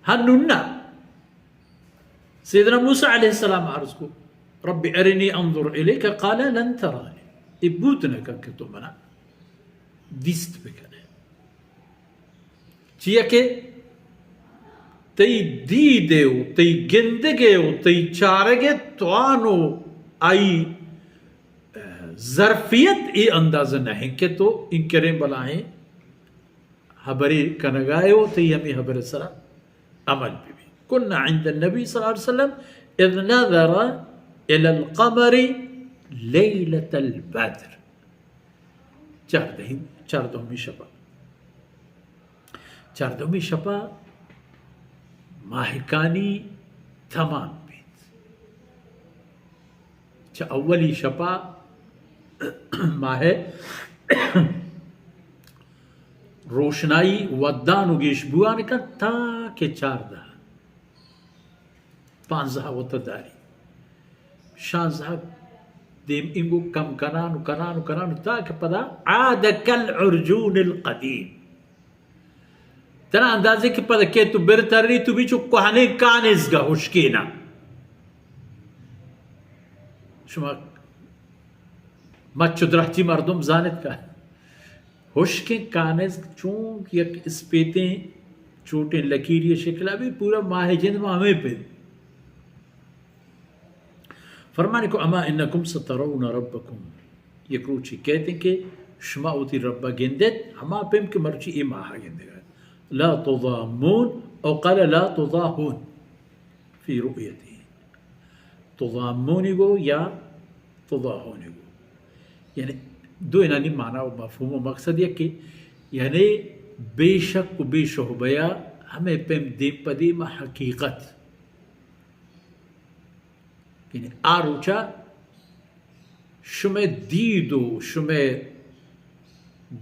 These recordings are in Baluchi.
ہنون نہ۔ سیدنا موسیٰ علیہ السلام عرض کو، رب ارنی انظر الیک، قال لن ترانی۔ اے بوت نہ کن کہ تو منا دیست بکنے۔ چیا کہ تئی دیدے و تئی گندگے و تئی چارگے توان و آئی ظرفیت اے اندازہ نہ ہیں کہ تو انکریں بلاہیں ہبرے کنگائے و تئی ہمیں ہبر سرا عمل بی بی۔ کنا عند النبی صلی اللہ علیہ وسلم اذ نظر الی القمر لیلة البدر۔ چاردہی، چاردہمی شپا۔ چاردہمی شپا ماہکانی تمام بیت۔ چہ اولی شپا ماہ روشنائی ودان و گیش بوان کن تا کہ چاردہ، پانزدہ وت داری، شانزدہ دیم انگو کم کنان و کنان و کنان تا کہ پدا عاد کالعرجون القدیم۔ ترا اندازے کہ پدا کہ تو بر تری تو بی چو کوہنیں کانزگا ہشکینا۔ شما مچ و درہچی مردم زانت کا ہشکیں کانزگ چون یک اسپیتیں چوٹیں لکیری شکلا بی، پورا ماہ جند ما ہمیں پہ فرمانے کو، اما انکم سترون ربکم، یک روچی کہتے ہیں کہ شما وتی ربا گندت، ہما پیم کہ مرچی اے ماہا گندگا۔ لا تضامون، او قال لا تضاحون فی رؤیته۔ تضامونی گو یا تضاحونی گو۔ یعنی دو انانی معنی و مفہوم و مقصد یک کہ یعنی بے شک و بے شبہہ ہمیں پیم دیم پہ دیم حقیقت۔ یعنی آ روچا شمئے دید و شمئے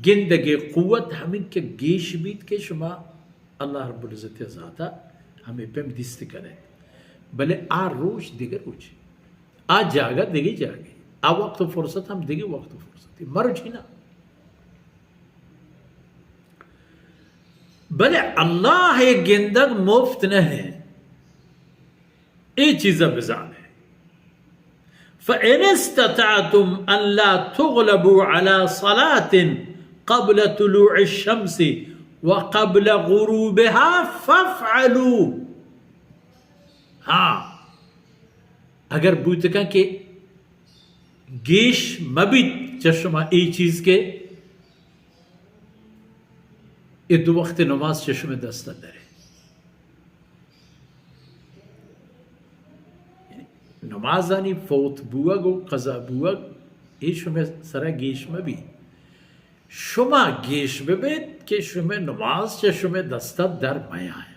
گندگے قوت ہمیں کہ گیش بیت کہ شما اللہ رب العزت ذاتا ہمیں پیم دیست کنے۔ بلے آ روچ دگہ روچ، آ جاگہ دگہ جاگہ، آ وقت و فرصت ہم دگہ وقت و فرصت، مرچی نہ۔ بلے اللہ ء گندگ مفت نہ ہے۔ اے چیز ء بزانے۔ فَإِنِ اسْتَطَعْتُمْ أَنْ لَا تُغْلَبُوا عَلَى صَلَاةٍ قَبْلَ طُلُوعِ الشَّمْسِ وَقَبْلَ غُرُوبِهَا فَافْعَلُوا۔ ہاں، اگر بوتکن کہ گیش مبیت چہ شما اے چیز کہ اے دو وقت نماز چہ شمئے دست ء درے۔ یعنی نمازانی فوت بوگ و قضا بوگ، اے شمئے سرا گیش مبی۔ شما گیش ببیت کہ شمئے نماز چہ شمئے دست ء در میائے۔